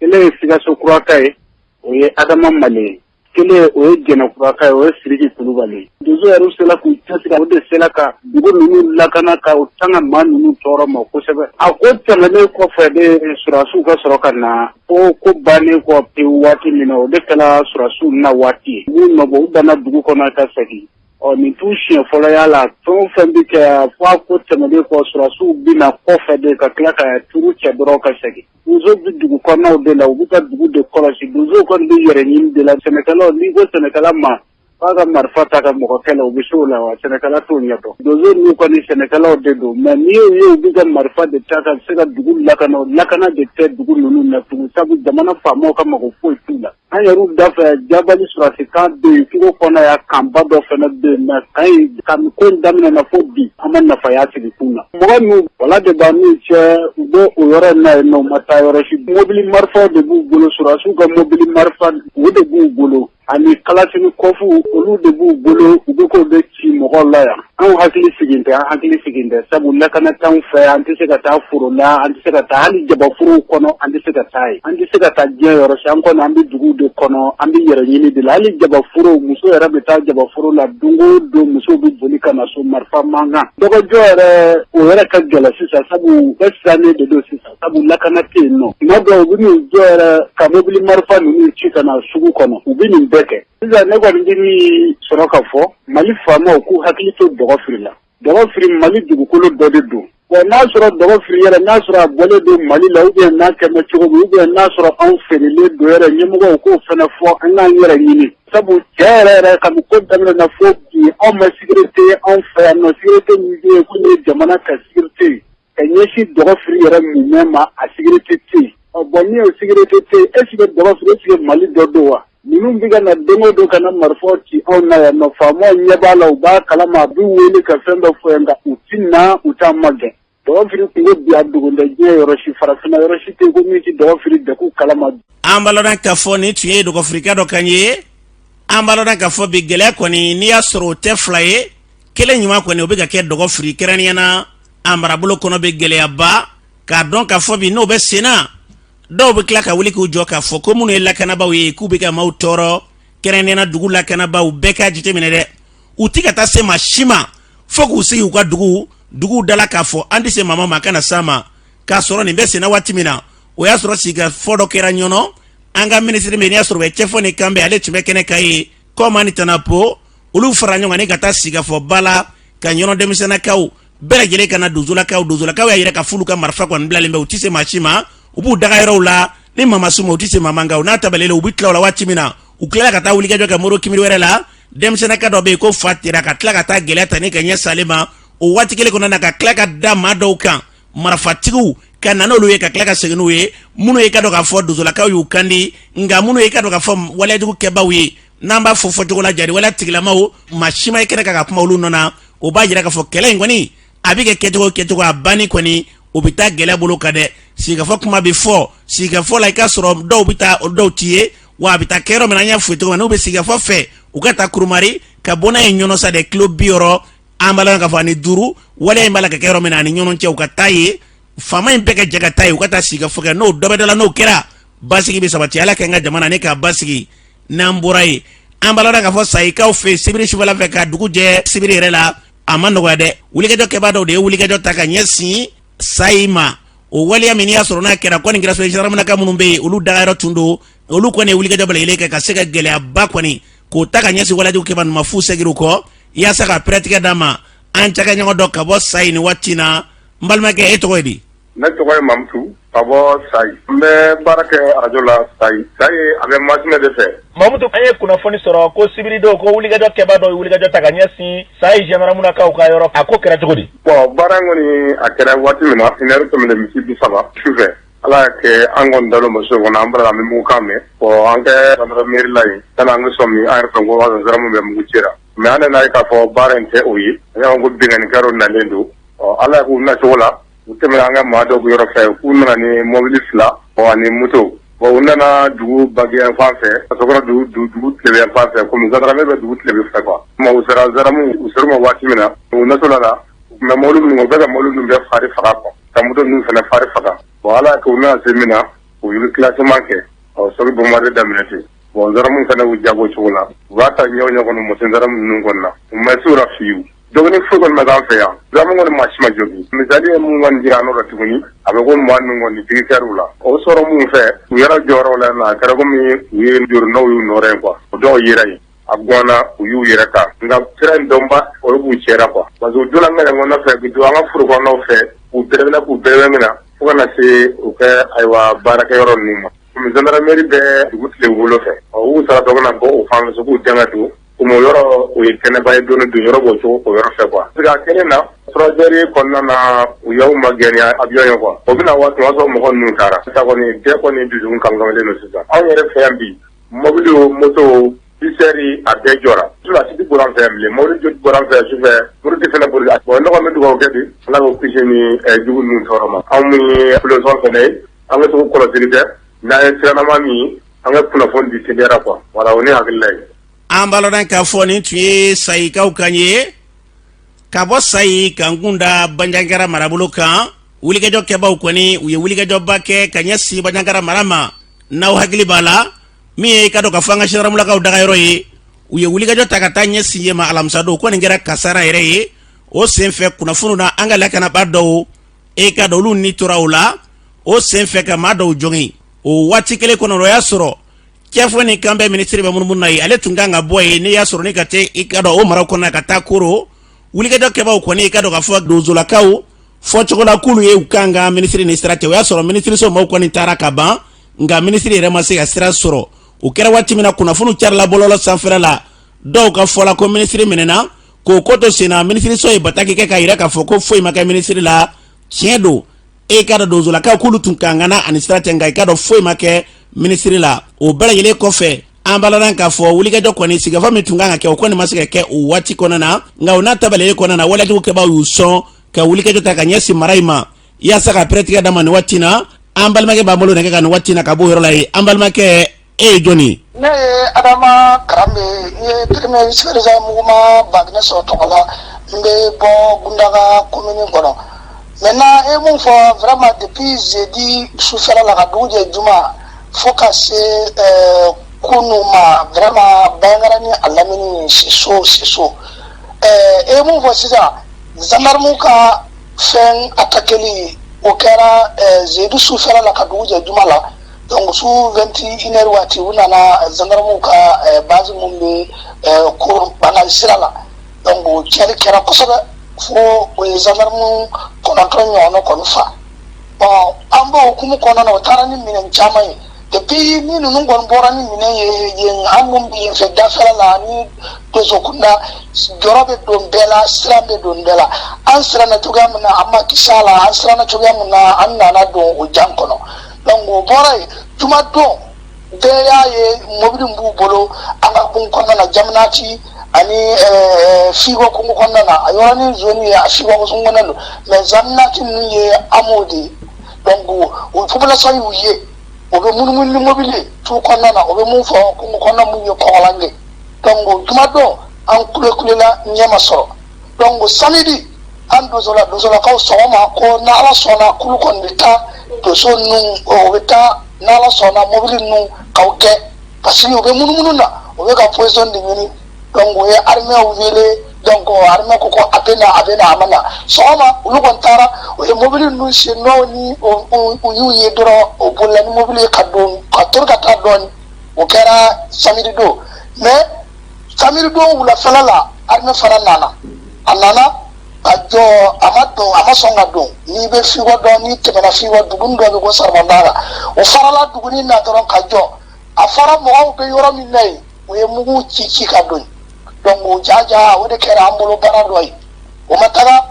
Kelen ye Sikaso kuraka ye, o ye Adama Male ye. Kelen, o ye Jɛnɛkuraka ye, o ye Siriki Kulubali ye. Donso yɛrɛ sera k'u cɛsiri, o de sera ka dugu ninnu lakana, ka u tanga maa ninnu tɔɔrɔ ma kosɛbɛ. A ko tɛmɛnen kɔfɛ de, sɔrɔdasiw ka sɔrɔ ka na. Ko ko bannen kɔ pewu waati min na, o de kɛra sɔrɔdasiw na waati ye. U y'u nɔbɔ, u danna dugu kɔnɔ ka segin. Ɔ nin t'u siɲɛ fɔlɔ y'a la. Fɛn o fɛn bɛ kɛ, fo a ko tɛmɛnen kɔ, sɔrɔdasiw bɛ na kɔfɛ de ka tila ka turu cɛ dɔrɔn ka segin. Donso bɛ dugu kɔnɔnaw de la, u bɛ ka dugu de kɔlɔsi. Donsow kɔni bɛ yɛrɛ ɲini de la. Sɛnɛkɛlaw, n'i ko sɛnɛkɛla ma k'a ka marifa ta ka mɔgɔ kɛlɛ, u bɛ se o la wa? Sɛnɛkɛla t'o ɲɛdɔn. Donso ninnu kɔni, sɛnɛkɛlaw de don, mais n'i y'u ye u bɛ ka marifa de ta ka se ka dugu lakana, o lakana de tɛ dugu ninnu na tugun, sabu jamana faamaw ka mago foyi t'u la. An yɛrɛw da fɛ, Jabali sɔrɔdasi camp bɛ yen, kungo kɔnɔ yan, camp ba dɔ fana bɛ yen, mais camp in, kabini ko in daminɛna fo bi, an ma nafa y'a sigi kun na. Mɔgɔ ninnu, wala de b'an n'u cɛ, u bɛ o yɔrɔ in na yen nɔ, u ma taa yɔrɔ si. Mobili marifaw de b'u bolo, sɔrɔdasiw ka mobili marifa, o de b'u bolo. Ani kalachnikov olu de b'u bolo, u bɛ k'o de ci mɔgɔw la yan. Anw hakili sigin tɛ, an hakili sigin tɛ, sabu lakana t'anw fɛ. An tɛ se ka taa foro la, an tɛ se ka taa hali jabaforow kɔnɔ, an tɛ se ka taa yen, an tɛ se ka taa diɲɛ yɔrɔ si. An kɔni, an bɛ duguw de kɔnɔ, an bɛ yɛrɛ ɲini de la. Hali jabaforo, muso yɛrɛ bɛ taa jabaforo la don o don, musow bɛ boli ka na so marifa mankan. Dɔgɔjɔ yɛrɛ, o yɛrɛ ka gɛlɛn sisan, sabu bɛɛ sirannen de don sisan, sabu lakana tɛ yen nɔ. Tuma dɔw u bɛ n'u jɔ yɛrɛ ka mobili marifa ninnu ci ka na sugu kɔnɔ, u bɛ nin bɛɛ kɛ sisan. Ne kɔni bɛ min sɔrɔ ka fɔ, Mali faamaw k'u hakili to Dɔgɔfiri la. Dɔgɔfiri, Mali dugukolo dɔ de don. Bon, n'a sɔrɔ Dɔgɔfiri yɛrɛ, n'a sɔrɔ a bɔlen don Mali la, ou bien n'a kɛmɛ cogo min, ou bien n'a sɔrɔ anw feerelen don yɛrɛ, ɲɛmɔgɔw k'o fana fɔ, an k'an yɛrɛ ɲini, sabu cɛ yɛrɛ yɛrɛ, kabi ko daminɛ na fo bi, anw ma sécurité anw fɛ yan nɔ. Sécurité min bɛ yen ko nin ye jamana ka sécurité ye ka ɲɛsin Dɔgɔfiri yɛrɛ mumɛ ma, a sécurité tɛ yen. Ɔ bon, ni o sécurité tɛ yen, est ce que Dɔgɔfiri, est ce que Mali dɔ don wa? Ninnu bɛ ka na don o don ka na marifaw ci anw na yan nɔ. Faamaw ɲɛ b'a la, u b'a kalama, a bɛ wele ka fɛn bɛɛ fɔ yan, nka u ti na, u t'an magɛn. Dɔgɔfiri kungo bi, a dogon tɛ diɲɛ yɔrɔ si, farafinna yɔrɔ si tɛ ko min tɛ Dɔgɔfiri degun kalama. An b'a lɔn k'a fɔ nin tun ye Dɔgɔfirika dɔ kan ye. An b'a lɔn k'a fɔ bi, gɛlɛya kɔni, n'i y'a sɔrɔ o tɛ fila ye, kelen ɲuman kɔni, o bɛ ka kɛ Dɔgɔfiri, kɛrɛnkɛrɛnnenya na a marabolo kɔnɔ bɛ gɛlɛyaba. K'a dɔn k'a fɔ bi n'o bɛ sen na, dɔw bɛ tila ka wuli k'u jɔ k'a fɔ ko minnu ye lakanabaaw ye, k'u bɛ ka maaw tɔɔrɔ, kɛrɛnkɛrɛnnenya na dugu lakanabaaw. Bɛɛ k'a jateminɛ dɛ, u tɛ ka taa se maa si ma fo k'u sigi u ka duguw da la k'a fɔ an tɛ se maa ma, kana s'an ma. K'a sɔrɔ nin bɛ senna waati min na, o y'a sɔrɔ sigikafɔ dɔ kɛra Ɲɔnɔ. An ka minisiri min, n'i y'a sɔrɔ o bɛ cɛfɔ ni kanbɛn, ale tun bɛ kɛnɛ kan ye, Kɔma ni Tanapo, olu fara ɲɔgɔn kan ni ka taa sigikafɔba la ka Ɲɔnɔ denmisɛnnakaw bɛɛ lajɛlen ka na donsolakaw. Donsolakaw y'a yira k'a f'olu ka marifa kɔni bilalen bɛ, u tɛ se maa si ma, u b'u daga yɔrɔw la ni maa ma s'u ma, u tɛ se maa ma. Nka u n'a tabalen, u bɛ tila o la waati min na, u tilala ka taa wulikajɔ kɛ Moro Kimiri wɛrɛ la. Denmisɛnnaka dɔ bɛ yen ko fa tera, ka tila ka taa gɛlɛya ta ni ka ɲɛ sale ma o waati kelen kɔnɔna na, ka tila ka da maa dɔw kan, marifatigiw, ka na n'olu ye, ka tila ka segin n'u ye. Minnu ye ka dɔn k'a fɔ donsolakaw y'u kandi, nka minnu ye ka dɔn k'a fɔ waleyajugu kɛbaw ye, n'an b'a fɔ fɔcogo la, jari waleya tigilamaw, maa si ma ye kɛnɛ kan ka kuma olu nɔ na. O b'a jira k'a fɔ kɛlɛ in kɔni, a bɛ kɛ kɛcogo kɛcogo, a banni kɔni, o bɛ taa gɛlɛya bolo kan dɛ. Sigikafɔ kuma bɛ fɔ sigikafɔ la, i k'a sɔrɔ dɔw bɛ taa, dɔw ti ye wa. A bɛ taa kɛ yɔrɔ min na, an y'a fɔ cogo min na, n'u bɛ sigikafɔ fɛ, u ka taa Kurumari ka bɔ n'a ye Ɲɔnɔ sa dɛ, kilo 65, an b'a la k'a fɔ ani duuru, waleya in b'a la ka kɛ yɔrɔ min na, ani Ɲɔnɔ cɛ, u ka taa ye. Faama in bɛɛ ka jɛ ka taa ye, u ka taa sigikafɔ kɛ. N'o dɔ bɛ dɔ la, n'o kɛra, basigi bɛ sabati. Ala k'an ka jamana ne k'a basigi. N'an bɔra yen, an b'a la k'a fɔ Sayikaw fɛ, sibiri sufɛla fɛ ka dugu jɛ sibiri yɛrɛ la, a ma nɔgɔya dɛ. Wulikajɔ kɛbaa dɔw de ye wulikajɔ ta ka ɲɛsin Sayi ma. O waleya min, n'i y'a sɔrɔ n'a kɛra kɔni, kɛra sɔrɔ gendarmenakaw minnu bɛ yen, olu dagayɔrɔ tun don, olu kɔni ye wulikajɔ bɛɛ lajɛlen kɛ ka se ka gɛlɛyaba kɔni k'o ta ka ɲɛsin waleyajugu kɛbaa ninnu ma f'u seginna u kɔ, yaasa ka pɛrɛtigɛ d'a ma. An cakɛɲɔgɔn dɔ ka bɔ Sayi nin waati na. N balimakɛ, e tɔgɔ ye di? Ne tɔgɔ ye Mamutu ka bɔ Sayi. N bɛ baara kɛ arajo la Sayi. Sayi, a bɛ Masina de fɛ. Mamutu, an ye kunnafoni sɔrɔ ko sibiridon, ko wulikajɔ kɛbaa dɔ ye wulikajɔ ta ka ɲɛsin Sayi gendarmenakaw ka yɔrɔ. A ko kɛra cogo di? Bon, baara in kɔni, a kɛra waati min na, une heure tɛmɛnen misi 30 su fɛ. Ala y'a kɛ, an kɔni dalen ma so kɔnɔ, an bɔra, an bɛ mugukan mɛn. Bon, an kɛ gendarmerie la yen, sanni an bɛ sɔmi, an yɛrɛ fɛ ko gendarme bɛ mugu ci la. Mais an nana ye k'a fɔ baara in tɛ o ye. An y'a ko binkannikɛlaw nalen don. Ɔ, Ala y'a k'u nacogo la, u tɛmɛna an ka maa dɔw yɔrɔ fɛ, k'u nana ni mobili fila ani moto. Bon, u nana dugu bagiyan fan fɛ, ka sɔrɔ dugu dugu tilebin fan fɛ, komi gendarmerie bɛ dugu tilebin fɛ quoi. Ma u sera gendarme, u sera ma waati min na, u natɔla la, u tun bɛ mobili minnu, u bɛ ka mobili ninnu bɛɛ fari faga quoi, ka moto ninnu fana fari faga. Bon, Ala y'a kɛ, u nana se min na, u ye classement kɛ, ɔ sɔrɔ bombarder daminɛ ten. Bon, gendarme fana y'u jaabi o cogo la, u b'a ta ɲɛ ɲɛ kɔnɔ, muso gendarme ninnu kɔnɔ na, u ma se u la fiyewu. Dɔgɔnin foyi kɔni ma k'an fɛ yan, gendarme kɔni, maa si ma jogin. Misali ye mun kɔni jira an la tuguni, a bɛ ko maa ninnu kɔni digi kɛr'u la. O sɔrɔ mun fɛ, u yɛrɛ jɔyɔrɔ la na, a kɛra komi u ye jɔrɔnɔw y'u nɔrɔ yen quoi. O dɔw yera yen, a ganna, u y'u yɛrɛ ta, nka sira in dɔnba, olu b'u cɛra quoi, parce que u donna an ka kɔnɔ fɛ, k'u don an ka foro kɔnɔnaw fɛ, k'u bɛrɛbɛnna, k'u bɛrɛbɛn fo ka na se u kɛ ayiwa baarakɛyɔrɔ ninnu ma. Komi gendarmerie bɛ dugu tile wolo fɛ, ɔ u sara dɔ na bɔ o fan fɛ, k'u dɛmɛ don komi o yɔrɔ, o ye kɛnɛba ye, don don yɔrɔ b'o cogo o yɔrɔ fɛ quoi. Parce que a kelen na, 3 heures kɔnɔna na, u y'aw ma gɛn ni avion ye quoi. O bɛna waati, o y'a sɔrɔ mɔgɔ ninnu taara sisan kɔni, bɛɛ kɔni dusukun kamkamalen don sisan. Anw yɛrɛ fɛ yan bi, mobili o, moto o, bisɛri, a bɛɛ jɔra. Su a tigi bɔra an fɛ yan bilen, mobili joli bɔra an fɛ yan sufɛ, muruti fɛnɛ boli. Bon, ne kɔni bɛ dugawu kɛ bi, Ala k'o kisi ni jugu ninnu tɔɔrɔ ma. Anw min ye population fɛnɛ ye, an bɛ se k'o kɔlɔsili kɛ n'an ye sirannama min ye. An ka kunnafoni di teliyara quoi. Voilà, o ne hakilila ye. An b'a lɔn k'a fɔ nin tun ye Sayikaw kan ye. Ka bɔ Sayi k'an kun da Banjagara marabolo kan, wulikajɔ kɛbaw kɔni, u ye wulikajɔba kɛ ka ɲɛsin Banjagara mara ma. N'aw hakili b'a la, min ye i ka dɔn k'a fɔ an ka gendarmulakaw dagayɔrɔ ye, u ye wulikajɔ ta ka taa ɲɛsin yen ma alamisadon. Ko nin kɛra kasara yɛrɛ ye. O senfɛ, kunnafoniw na, an ka lakanabaa dɔw, e ka dɔn, olu ni tora o la. O senfɛ, ka maa dɔw jogin. O waati kelen kɔnɔ, o y'a sɔrɔ cɛfɔ ni kanbɛn minisiri bɛ munumunu na ye. Ale tun kan ka bɔ yen, n'i y'a sɔrɔ ni ka taa, i ka dɔn, o mara kɔnɔ ka taa Koro. Wulikajɔ kɛbaw kɔni, i ka dɔn k'a fɔ donsolakaw fɔcogo la, k'olu ye u kan ka minisiri ni sira cɛ. O y'a sɔrɔ minisiriso maaw kɔni taara ka ban, nka minisiri yɛrɛ ma se ka sira sɔrɔ. O kɛra waati min na, kunnafoniw carila bɔlɔlɔ sanfɛla la. Dɔw ka fɔ la ko minisiri minɛna. K'o ko to sen na, minisiriso ye bataki kɛ k'a yira k'a fɔ ko foyi ma kɛ minisiri la. Tiɲɛ don, e ka dɔn, donsolakaw k'olu tun kan ka na ani sira cɛ, nka i ka dɔn, foyi ma kɛ minisiri la. O bɛɛ lajɛlen kɔfɛ, an b'a lɔn k'a fɔ wulikajɔ kɔni, sigikafɔ min tun kan ka kɛ, o kɔni ma se ka kɛ o waati kɔnɔna na. Nka o n'a ta bɛɛ lajɛlen kɔnɔna na, walejugu kɛbaaw y'u sɔn ka wulikajɔ ta ka ɲɛsin mara in ma yaasa ka pɛrɛtigɛ d'a ma. Nin waati na, an balimakɛ b'an bolo nɛgɛ kan nin waati na ka b'o yɔrɔ la yen. An balimakɛ, e ye jɔni ye? Ne ye Adama Karambe, n ye premier vice président mouvement Baginɛ sɔrɔ tɔgɔ la. N bɛ bɔ Gundaga commune kɔnɔ. Maintenant, e ye mun fɔ, vraiment, depuis jeudi sufɛla la ka dugu jɛ juma fo ka se kunu ma, vraiment, Bandiagara ni a lamini, c'est chaud, c'est chaud. E ye mun fɔ sisan, gendarme ka fɛn attaqueli, o kɛra jeudi sufɛla la ka dugu jɛ juma la. Donc su 21 heures waati, u nana gendarme ka base mun bɛ Koro Bangali sira la. Donc o tiɲɛni kɛra kosɛbɛ, fo o ye gendarme 9 ɲɔgɔnna kɔni fa. Bon, an b'o hukumu kɔnɔna na, o taara ni minɛn caman ye. Depuis ni ninnu kɔni bɔra ni minɛn ye yen, an mun bɛ yen fɛ dafɛla la ni donso kunda, jɔrɔ bɛ don bɛɛ la, siran bɛ don bɛɛ la. An siranna cogoya min na, an ma kisi a la. An siranna cogoya min na, an nana don o jan kɔnɔ. Donc o bɔra yen, jumadon, bɛɛ y'a ye, mobili min b'u bolo an ka kungo kɔnɔna na, Jamanati ani Figo kungo kɔnɔna na, a yɔrɔnin zone ye a Figo kungo kɔnɔna don, mais Jamanati ninnu ye hameau de ye. Donc o population y'u ye, o bɛ munumunu ni mobili ye tu kɔnɔna na, o bɛ mun fɔ kungo kɔnɔna mun ye kɔgɔlan ye. Donc jumadon, an kule kulela, ɲɛ ma sɔrɔ. Donc samedi, an donsola, donsolakaw sɔgɔma ko n'Ala sɔnna, kulu kɔni bɛ taa donso ninnu, o bɛ taa n'Ala sɔnna mobili ninnu k'aw gɛn, parce que u bɛ munumunu na, u bɛ ka position de ɲini. Donc o ye armée wele. Donc armée ko ko a bɛ na, a bɛ na, a ma na. Sɔgɔma, olu kɔni taara, o ye mobili ninnu sen nɔ ni u y'u ye dɔrɔn, o bolila ni mobili ye ka don ka tori ka taa dɔɔni. O kɛra samedi don. Mais samedi don wulafɛla la, armée fana nana, a nana ka jɔ, a ma don, a ma sɔn ka don. N'i bɛ Figo dɔn, n'i tɛmɛna Figo, dugu dɔ bɛ ko Sarabanda, o farala dugu na dɔrɔn ka jɔ. A fɔra mɔgɔw bɛ yɔrɔ min na yen, u ye mugu ci ci ka don. Donc o jaja, o de kɛra an bolo baara dɔ ye. O ma taga,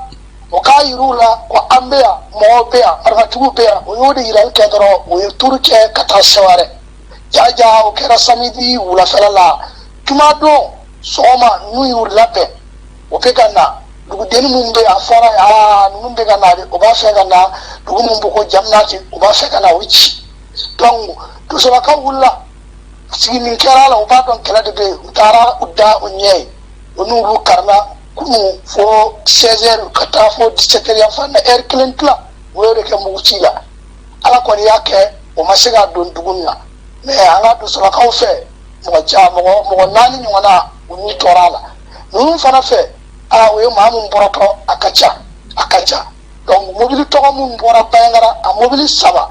o k'a yir'u la ko an bɛ yan, mɔgɔw bɛ yan, marifatigiw bɛ yan. O y'o de yirali kɛ dɔrɔn, o ye turu kɛ ka taa Seware. Jaja, o kɛra samedi wulafɛla la. Jumadon sɔgɔma, n'u y'u labɛn, o bɛ ka na dugudenni minnu bɛ yen, a fɔra aa, ninnu bɛ ka na de, o b'a fɛ ka na dugu min bɛ ko Jamanati, u b'a fɛ ka na o ci. Donc donsolakaw wulila, sigi min kɛra a la, u b'a dɔn kɛlɛ de bɛ yen. U taara u da o ɲɛ ye, o n'olu karila kunun fo 16 heures ka taa fo 17 heures yan fan na, heure kelen tila, o y'o de kɛ mugu ci la. Ala kɔni y'a kɛ, o ma se ka don dugu in na. Mais an ka donsolakaw fɛ, mɔgɔ ca, mɔgɔ naani ɲɔgɔnna, u n'u tɔɔrɔ a la. Ninnu fana fɛ, aa, o ye maa min bɔrɔtɔ, a ka ca, a ka ca. Donc mobili tɔgɔ min bɔra Bandiagara, a mobili saba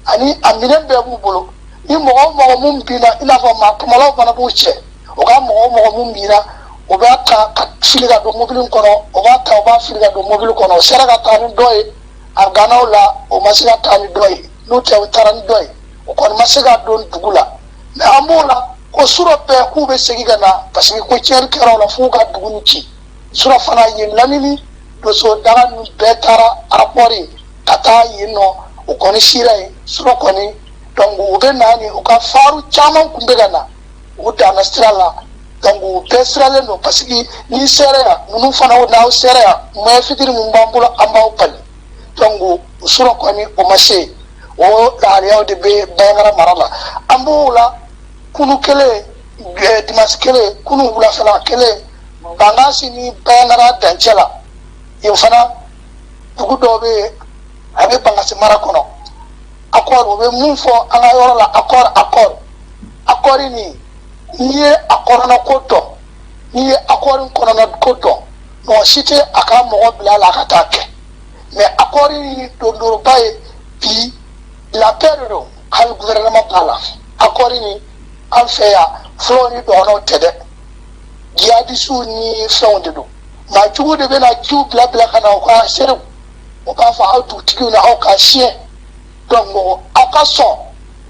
ani a minɛn bɛɛ b'u bolo. Ni mɔgɔ o mɔgɔ mun binna, i n'a fɔ maa kumalaw fana b'u cɛ, o ka mɔgɔ o mɔgɔ mun binna, o b'a ta ka fili ka don mobili kɔnɔ, o b'a ta, o b'a fili ka don mobili kɔnɔ. O sera ka taa ni dɔ ye a ganaw la, o ma se ka taa ni dɔ ye. N'u tɛ, u taara ni dɔ ye, o kɔni ma se ka don dugu la. Mais an b'o la ko surɔ bɛɛ k'u bɛ segin ka na, parce que ko tiɲɛni kɛra o la f'u ka dugu ni ci. Surɔ fana, yen lamini donso daga ninnu bɛɛ taara rapport ye ka taa yen nɔ, o kɔni sira yen surɔ kɔni. Donc u bɛ na ni u ka faru caman kun bɛ ka na, u danna sira la. Donc u bɛɛ siralen don, parce que n'i sera yan, ninnu fana n'aw sera yan, moyen fitiri min b'an bolo, an b'aw bali. Donc surɔ kɔni, o ma se. O lahalayaw de bɛ Bandiagara mara la, an b'o la. Kunu kelen, dimanche kelen, kunu wulafɛla kelen, Bankasi ni Banjagara dancɛ la, yen fana dugu dɔw bɛ yen, a bɛ Bankasi mara kɔnɔ. Accord, o bɛ mun fɔ an ka yɔrɔ la, accord, accord, accord nin, n'i ye a kɔnɔna ko dɔn, n'i ye accord kɔnɔna ko dɔn, mɔgɔ si tɛ a ka mɔgɔ bila a la a ka taa kɛ. Mais accord ni dondoroba ye bi, la paix de don. Hali gouvernement b'a la, accord ni an fɛ yan, fulaw ni dɔgɔnɔw tɛ dɛ, jihadisiw ni fɛnw de don. Maa jugu de bɛna jiw bila bila ka na u ka serew, o b'a fɔ aw dugutigiw ni aw ka siɲɛ. Donc aw ka sɔn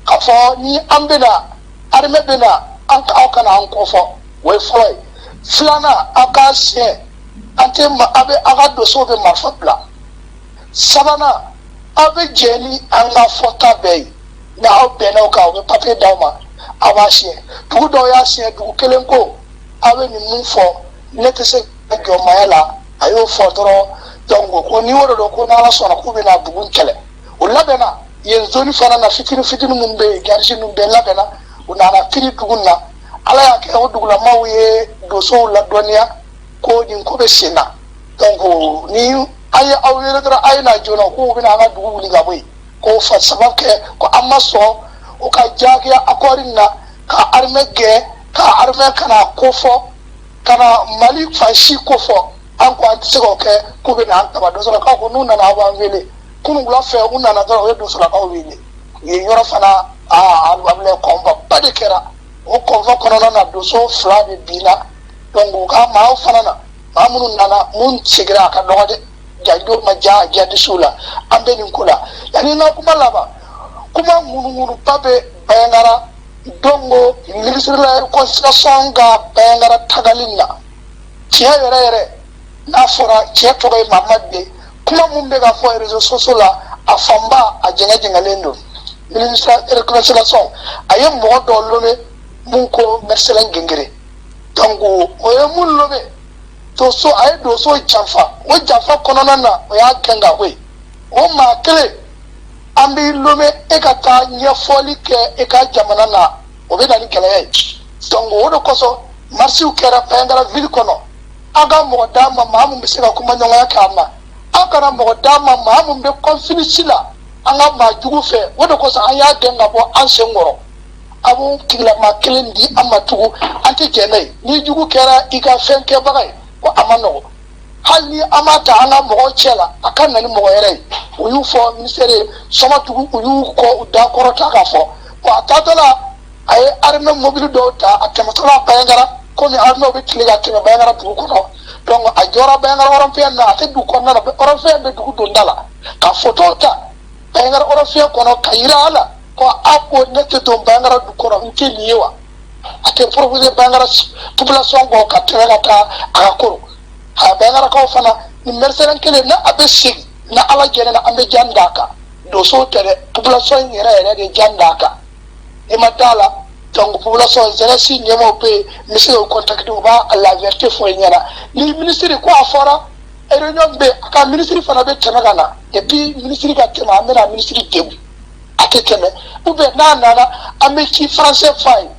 k'a fɔ ni an bɛna armée bɛna an aw kana an kɔfɔ, o ye fɔlɔ ye. Filanan, aw ka siɲɛ, an tɛ aw bɛ aw ka dosow bɛ marifa bila. Sabanan, aw bɛ jɛ ni an ka fɔta bɛɛ ye. Ni aw bɛnna o kan, u bɛ papiye d'aw ma, aw b'a siɲɛ. Dugu dɔw y'a siɲɛ, dugu kelen ko aw bɛ nin mun fɔ, ne tɛ se ka jɔ maaya la. A y'o fɔ dɔrɔn. Donc ko ni o de don, ko n'Ala sɔnna, k'u bɛna dugu kɛlɛ. O labɛnna yen zone fana na, fitinin fitinin minnu bɛ yen, garisi ninnu bɛɛ labɛnna, u nana firi dugu na. Ala y'a kɛ, o dugulamaw ye dosow ladɔnniya ko nin ko bɛ sen na. Donc ni an ye aw wele dɔrɔn, a ye na joona, k'u bɛna an ka dugu wuli ka bɔ yen, k'o fa sababu kɛ ko an ma sɔn o ka jagoya accord in na ka armée gɛn, ka armée kana ko fɔ, ka na Mali fan si ko fɔ. An ko an tɛ se k'o kɛ, k'u bɛ na an kaba. Dosolakaw ko n'u nana, aw b'an wele. Kunun wula fɛ, u nana dɔrɔn, u ye dosolakaw wele yen yɔrɔ fana. Aa, a combat ba de kɛra o combat kɔnɔna na, doso 2 de binna. Donc u ka maaw fana na, maa minnu nana, mun seginna, a ka dɔgɔ dɛ. Janjo ma ja jihadisiw la. An bɛ nin ko la yanni n ka kuma laban. Kuma ŋunuŋunuba bɛ Banjagara. Donc ministre de la Réconciliation ka Banjagara tagali na, tiɲɛ yɛrɛ yɛrɛ, n'a fɔra tiɲɛ tɔgɔ ye Mamadu de, kuma mun bɛ ka fɔ réseaux sociaux la, a fanba a jɛngɛ jɛngɛlen don. Ministre de la Réconciliation, a ye mɔgɔ dɔ nommé mun ko Marcellin Gengere. Donc o ye mun nommé, doso, a ye doso janfa. O janfa kɔnɔna na, o y'a gɛn ka bɔ yen. O maa kelen an b'i nommé, e ka taa ɲɛfɔli kɛ e ka jamana na, o bɛ na ni gɛlɛya ye. Donc o de kosɔn marchew kɛra Banjagara ville kɔnɔ. An ka mɔgɔ d'a ma, maa mun bɛ se ka kuma ɲɔgɔnya kɛ an na. An kana mɔgɔ d'a ma, maa mun bɛ confiance la an ka maa jugu fɛ. O de kosɔn an y'a gɛn ka bɔ an sen kɔrɔ. A b'o tigilama kelen di an ma tugun, an tɛ jɛn n'a ye. Ni jugu kɛra i ka fɛn kɛbaga ye, ko a ma nɔgɔ. Hali ni an m'a ta an ka mɔgɔw cɛ la, a ka na ni mɔgɔ wɛrɛ ye. U y'u fɔ ministère ye Sɔmatugu, u y'u kɔ u da kɔrɔ ta k'a fɔ. Bon, a taatɔ la, a ye armée mobili dɔw ta, a tɛmɛtɔla Banjagara, komi armée bɛ tile ka tɛmɛ Banjagara dugu kɔnɔ. Donc a jɔra Banjagara rond-point na, a tɛ dugu kɔnɔna na, rond-point bɛ dugu donda la, ka photo ta Banjagara rond-point kɔnɔ ka yira a la ko a ko ne tɛ don Banjagara dugu kɔnɔ, n tɛ nin ye wa. A tɛ proposer Banjagara population kɔ ka tɛmɛ ka taa a ka koro. A Banjagarakaw fana ni mercenaire kelen n'a a bɛ segin, ni Ala jɛnɛ na, an bɛ jan d'a kan. Dosow tɛ dɛ, population in yɛrɛ yɛrɛ de jan d'a kan. I ma da la. Donc population jeunesse ɲɛmaaw bɛ yen, n bɛ se k'o contacter, u b'a la vérité fɔ i ɲɛna. Ni ministre ko a fɔra réunion bɛ yen, a ka ministre fana bɛ tɛmɛ ka na. Et puis ministre ka tɛmɛ, an bɛna ministre degun, a tɛ tɛmɛ, ou bien n'a nana, an bɛ ci français f'a ye.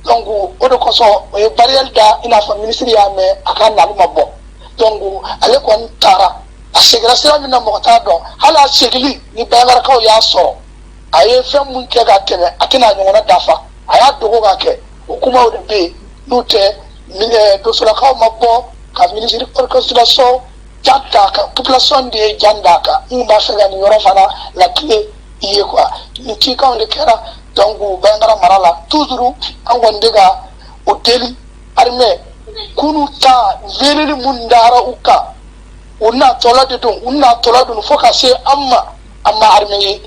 Donc o de kosɔn o ye barrière da, i n'a fɔ ministre y'a mɛn, a ka nali ma bɔ. Donc ale kɔni taara, a seginna sira min na, mɔgɔ t'a dɔn. Hali a segili ni Banjagarakaw y'a sɔrɔ, a ye fɛn mun kɛ ka tɛmɛ, a tɛna a ɲɔgɔnna dafa. A y'a dogo ka kɛ, o kumaw de bɛ yen. N'u tɛ, dosolakaw ma bɔ ka ministre réconciliation jan d'a kan, population de ye jan d'a kan. N kun b'a fɛ ka nin yɔrɔ fana lakile i ye quoi. Nin cikanw de kɛra. Donc Banjagara mara la toujours, an kɔni bɛ ka o deli armée k'u ta weleli mun dara u kan, u natɔla de don, u natɔla don fo ka se an ma. An ma armée ye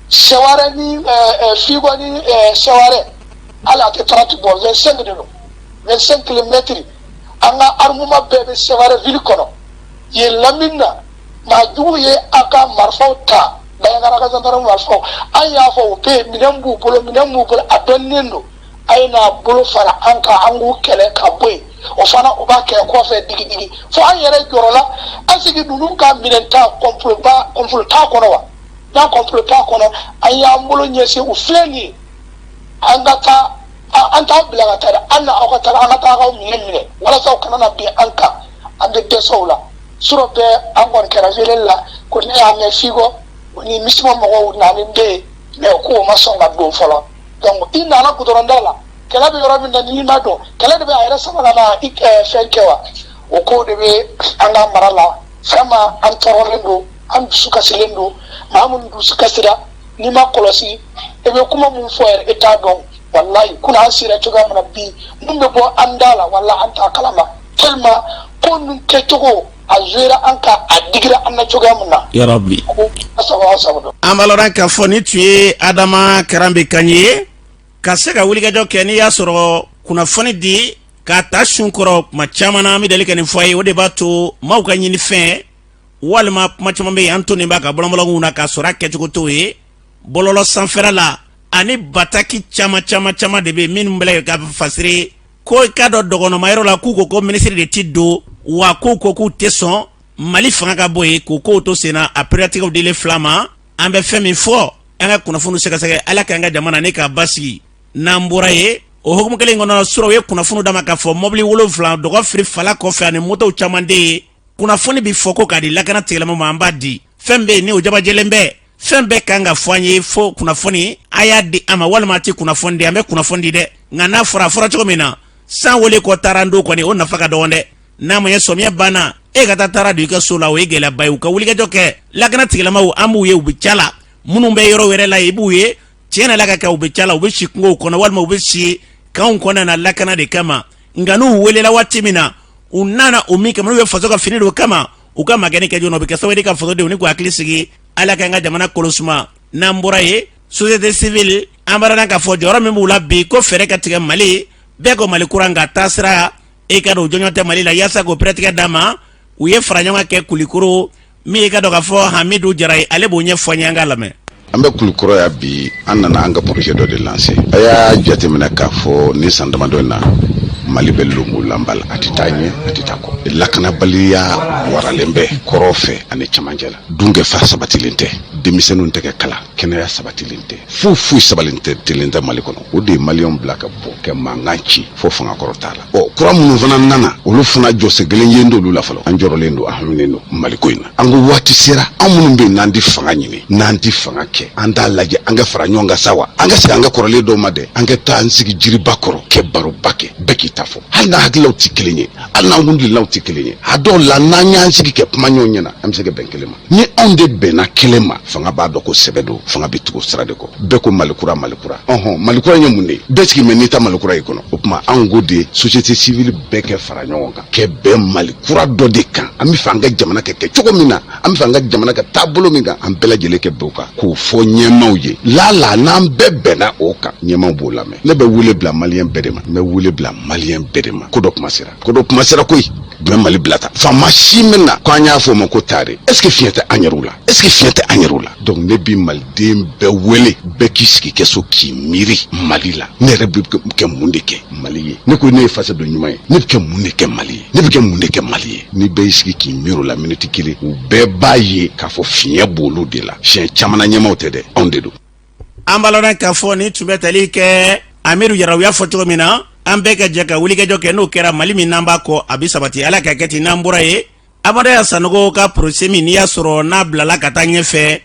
Sɛwarɛ ni Figo ni Sɛwarɛ, hali a tɛ 30 bɔ, 25 de don, 25 kilomètres. An ka armement bɛɛ bɛ Sɛwarɛ ville kɔnɔ yen. Lamini na, maa jugu ye a ka marifaw ta, Banjagara ka gendarme marifaw. An y'a fɔ u bɛ yen, minɛn b'u bolo, minɛn b'u bolo, a dɔnnen don. A ye n'a bolo fara an kan, an k'u kɛlɛ ka bɔ yen. O fana, o b'a kɛ kɔfɛ digidigi fo an yɛrɛ jɔrɔ la. Est-ce que ninnu ka minɛn ta, complot ba, complot t'a kɔnɔ wa? N'a complot t'a kɔnɔ, an y'an bolo ɲɛsin u filɛ nin ye, an ka taa. An t'aw bila ka taa dɛ, an na aw ka taa, an ka taa aw minɛ minɛ walasa aw kana na bin an kan. An bɛ dɛsɛ o la surɔ bɛɛ. An kɔni kɛra weleli la ko ne y'a mɛn Figo o ni MISMA mɔgɔw nalen bɛ yen, mais ko o ma sɔn ka don fɔlɔ. Donc i nana goudron da la, kɛlɛ bɛ yɔrɔ min na, n'i ma dɔn, kɛlɛ de bɛ a yɛrɛ sama ka na i fɛn kɛ wa. O ko de bɛ an ka mara la. Vraiment, an tɔɔrɔlen don, an dusu kasilen don. Maa minnu dusu kasira, n'i ma kɔlɔsi, e bɛ kuma mun fɔ yɛrɛ, e t'a dɔn. Walayi, kunun an sera cogoya min na, bi mun bɛ bɔ an da la, wala an t'a kalama, tellement ko ninnu kɛcogo a jouera an kan, a digira an na cogoya min na. Yarabi. Ko asago, aw sago don. An b'a lɔn k'a fɔ ni tun ye Adama Karanbe kan ye ka se ka wulikajɔ kɛ. N'i y'a sɔrɔ kunnafoni di k'a ta sun kɔrɔ, kuma caman na an bɛ deli ka nin fɔ a ye. O de b'a to maaw ka ɲini fɛn walima kuma caman bɛ yen, an to nin b'a ka bɔlɔnbɔlɔnw na k'a sɔrɔ a kɛcogo t'o ye. Bɔlɔlɔ sanfɛla la ani bataki caman caman caman de bɛ yen minnu bɛ ka fasiri ko i k'a dɔn dɔgɔnɔma yɔrɔ la, k'u ko ko minisiri de ti don wa, k'u ko k'u tɛ sɔn Mali fanga ka bɔ yen, k'o kow to sen na. A peretigɛw dilen fila ma, an bɛ fɛn min fɔ, an ka kunnafoni sɛgɛsɛgɛ. Ala k'an ka jamana ne k'a basigi. N'an bɔra yen, o hukumu kelen kɔnɔ sɔrɔ, u ye kunnafoni d'a ma k'a fɔ mɔbili 7 dɔgɔ fili fala kɔfɛ ani motow caman de ye. Kunnafoni bɛ fɔ ko k'a di lakana tigilama ma, an b'a di. Fɛn bɛ yen ni o jabajɛlen bɛ, fɛn bɛɛ kan ka fɔ an ye. Fo kunnafoni a y'a di an ma walima a tɛ kunnafoni di, an bɛ kunnafoni di dɛ. Nka n'a fɔra, a fɔra cogo min na, san wele kɔ taara don kɔni, o nafa ka dɔgɔn dɛ. N'a ma ɲɛ sɔmiya banna, e ka taa taara don i ka so la, o ye gɛlɛyaba ye. U ka wulikajɔ kɛ, lakana tigilamaw, an b'u ye, u bɛ ca la. Minnu bɛ yɔrɔ wɛrɛ la, i b'u ye tiɲɛ na la ka kɛ, u bɛ ca la, u bɛ si kungow kɔnɔ walima u bɛ si kanw kɔnɔ na lakana de kama. Nka n'u welela waati min na, u nana o min kama, n'u ye faso ka fini don kama, u ka magɛnni kɛ joona, o bɛ kɛ sababu ye ka fasodenw ni k'u hakili sigi. Ala k'an ka jamana kolosuma. N'an bɔra yen, société civile, an b'a dɔn k'a fɔ jɔyɔrɔ min b'u la bi, ko fɛɛrɛ ka tigɛ Mali bɛɛ ko Mali kura, nka taasira e ka dɔn jɔnjɔn tɛ Mali la. Yaasa k'o pɛrɛtigɛ d'a ma, u ye fara ɲɔgɔn kan kɛ Kulikoro. Min ye ka dɔn k'a fɔ Hamidu Jara ye, ale b'o ɲɛfɔ an ye, an k'a lamɛn. An bɛ Kulukɔrɔ yan bi. An nana an ka projet dɔ de lancer. A y'a jateminɛ k'a fɔ ni san damadɔ in na, Mali bɛ lonbolanba la, a tɛ taa ɲɛ, a tɛ taa kɔ. Lakanabaliya waralen bɛ kɔrɔn fɛ ani cɛmancɛ la. Dunkafa sabatilen tɛ, denmisɛnninw tɛ ka kalan, kɛnɛya sabatilen tɛ, foyi foyi sabatilen tɛ Mali kɔnɔ. O de ye Maliyɛnw bila ka bɔ kɛ mankan ci fo fanga kɔrɔ t'a la. Ɔ, kura minnu fana nana, olu fana jɔsen kelen yen d'olu la fɔlɔ. An jɔrɔlen don, an haminen don Maliko in na. An ko waati sera, an minnu bɛ yen n'an tɛ fanga ɲini, n'an tɛ fanga kɛ, an t'a lajɛ an ka fara ɲɔgɔn kan sa wa, an ka segin an ka kɔrɔlen dɔw ma dɛ. An ka taa an sigi jiriba kɔrɔ, kɛ baroba kɛ, bɛɛ k'i ta fɔ, hali n'an hakililaw tɛ kelen ye, hali n'an kuntilennaw tɛ kelen ye. A dɔw la, n'an y'an sigi kɛ kuma ɲɔgɔn ɲɛna, an bɛ se ka bɛn kelen ma. Ni anw de bɛnna kelen ma, fanga b'a dɔn ko sɛbɛ don, fanga bɛ tugu sira de kɔ. Bɛɛ ko Mali kura, Mali kura. Ɔhɔn, Mali kura ye mun de ye? Bɛɛ sigi mɛ n'i ta Mali kura y'i kɔnɔ. O tuma, anw ko de société civile bɛɛ kɛ fara ɲɔgɔn kan, kɛ bɛn Mali kura dɔ de kan. An bɛ fɛ an ka jamana kɛ kɛ cogo min na, an bɛ fɛ an ka jamana ka taabolo min kan, an bɛɛ lajɛlen kɛ bɛn o kan, k'o fɔ ɲɛmaaw ye. Lala n'an bɛɛ bɛnna o kan, ɲɛmaaw b'o lamɛn. Ne bɛ wele bila Maliyɛn bɛɛ de ma, n bɛ wele bila Maliyɛn bɛɛ de ma. Ko dɔ kuma sera, ko dɔ kuma sera koyi. Jumɛn Mali bila ta faama si min na ko an y'a fɔ o ma ko taare? Est ce que fiɲɛ tɛ an yɛrɛw la? Est ce que fiɲɛ tɛ an yɛrɛw la? Donc ne bi maliden bɛɛ wele, bɛɛ k'i sigi kɛ so k'i miiri Mali la. Ne yɛrɛ bɛ kɛ mun de kɛ Mali ye? Ne ko ne ye fasoden ɲuman ye, ne bɛ kɛ mun de kɛ Mali ye? Ne bɛ kɛ mun de kɛ Mali ye? Ni bɛɛ y'i sigi k'i miiri o la miniti kelen, u bɛɛ b'a ye k'a fɔ fiɲɛ b'olu de la. Siɲɛ caman na, ɲɛmaaw tɛ dɛ, anw de don. An b'a lɔn k'a fɔ ni tun bɛ tali kɛ Amidu Jara, u y'a fɔ cogo min na, an bɛɛ ka jɛ ka wulikajɔ kɛ. N'o kɛra, Mali min n'an b'a kɔ, a bɛ sabati. Ala ka kɛ ten. N'an bɔra yen, Amadaya Sanogo ka procès min n'i y'a sɔrɔ n'a bilala ka taa ɲɛfɛ,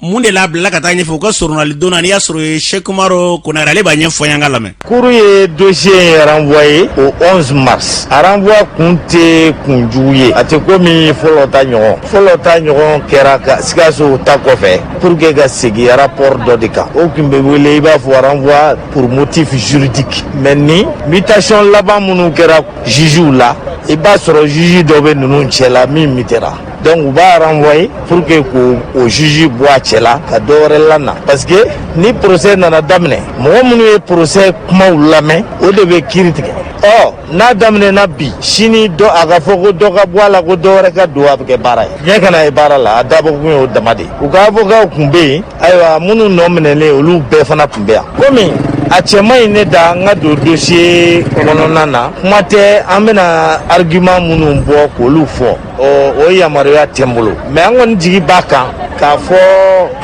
mun de la a bilala ka taa ɲɛfɛ? U ka soronali donna n'i y'a sɔrɔ ye Sɛkumaru Konare, ale b'a ɲɛfɔ an ye, an ka lamɛn. Cour ye dossier in renvoyé au 11 mars. A renvoi kun tɛ kun jugu ye, a tɛ komi fɔlɔ ta ɲɔgɔn. Fɔlɔ ta ɲɔgɔn kɛra ka Sikaso ta kɔfɛ pour que ka segin rapport dɔ de kan. O tun bɛ wele i b'a fɔ renvoi pour motif juridique. Mais ni mutation laban minnu kɛra jugew la, i b'a sɔrɔ juge dɔ bɛ ninnu cɛ la min mutera. Donc u b'a renvoyer pour que k'o o juge bɔ a cɛ la ka dɔ wɛrɛ lana, parce que ni procès nana daminɛ, mɔgɔ minnu ye procès kumaw lamɛn, o de bɛ kiiri tigɛ. Ɔ, n'a daminɛna bi, sini dɔ a ka fɔ ko dɔ ka bɔ a la, ko dɔ wɛrɛ ka don, a bɛ kɛ baara ye, ɲɛ kana ye baara la. A dabɔkun ye o dama de ye. U ka avocat tun bɛ yen, ayiwa, minnu nɔ minɛlen, olu bɛɛ fana tun bɛ yan. Komi A cɛ man ɲi ne da n ka don dossier kɔnɔna na, kuma tɛ an bɛna argument minnu bɔ k'olu fɔ, o yamaruya tɛ n bolo. Mais an kɔni jigi b'a kan k'a fɔ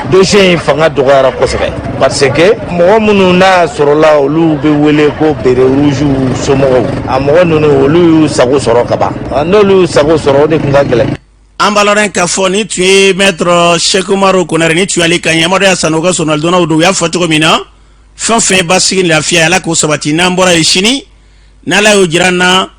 dossier in fanga dɔgɔyara kosɛbɛ, parce que mɔgɔ minnu n'a sɔrɔla olu bɛ wele ko béret rouge somɔgɔw, a mɔgɔ ninnu, olu y'u sago sɔrɔ ka ban. N'olu y'u sago sɔrɔ, o de tun ka gɛlɛn. An b'a lɔn k'a fɔ nin tun ye Maître Cheick Umaru Konare, ni tun y'ale kan ye. Amadu Sanogo sɔnɔlidonnaw don. U y'a fɔ cogo min na, fɛn fɛn basigi ni lafiya, Ala k'o sabati. N'an bɔra yen, sini n'Ala y'o jira an na,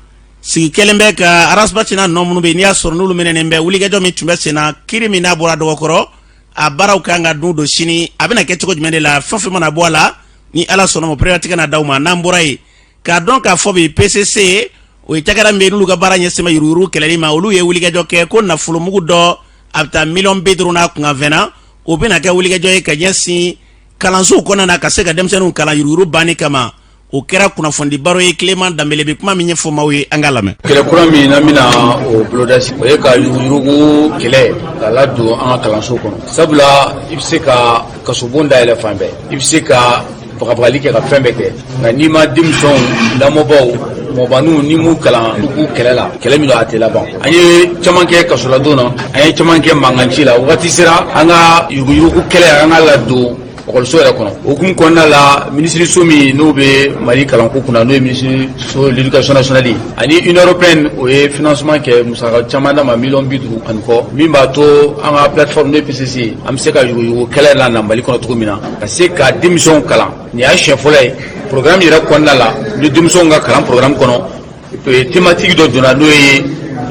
sigi kɛlen bɛ ka Ras Bath n'a nɔ minnu bɛ yen, n'i y'a sɔrɔ n'olu minɛnen bɛ, wulikajɔ min tun bɛ sen na, kiri min n'a bɔra dɔgɔkɔrɔ, a baaraw kan ka dun don sini. A bɛna kɛ cogo jumɛn de la? Fɛn fɛn mana bɔ a la, ni Ala sɔnna ma, pereperelatigɛ na d'aw ma. N'an bɔra yen, k'a dɔn k'a fɔ bi PCC, o ye cakɛda min bɛ yen n'olu ka baara ɲɛsin bɛ yuruguyurugu kɛlɛli ma, olu ye wulikajɔ kɛ ko nafolomugu dɔ, a bɛ taa miliyɔn 50 n'a kunkanfɛn na, o bɛna kɛ wulikajɔ ye ka ɲɛsin kalansow kɔnɔna na, ka se ka denmisɛnninw kalan yuruguyurugu banni kama. O kɛra kunnafonidi baro ye. Clément Danbele bɛ kuma min ɲɛfɔ maaw ye, an k'a lamɛn. Kɛlɛ kura min n'an bɛna o boloda, o ye ka yuruguyurugu kɛlɛ k'a ladon an ka kalanso kɔnɔ, sabula i bɛ se ka kasobon dayɛlɛ fan bɛɛ, i bɛ se ka bagabagali kɛ, ka fɛn bɛɛ kɛ, nka n'i ma denmisɛnw, lamɔbaw, mɔbaniw, ni m'u kalan u kɛlɛ la, kɛlɛ min don, a tɛ laban. An ye caman kɛ kasoladon na, an ye caman kɛ mankanci la. Wagati sera an ka yuruguyurugu kɛlɛ, an ka ladon ekɔliso yɛrɛ kɔnɔ. O hukumu kɔnɔna la, minisiriso min n'o bɛ Mali kalanko kunna, n'o ye minisiriso l'éducation nationale ye, ani Union européenne, o ye financement kɛ, musaka caman d'a ma, miliyɔn 50 ani kɔ, min b'a to an ka plateforme, n'o ye PCC ye, an bɛ se ka yuruguyurugu kɛlɛ la na Mali kɔnɔ cogo min na, ka se ka denmisɛnw kalan. Nin y'a siɲɛ fɔlɔ ye programme yɛrɛ kɔnɔna la, ni denmisɛnw ka kalan programme kɔnɔ, thématique dɔ donna, n'o ye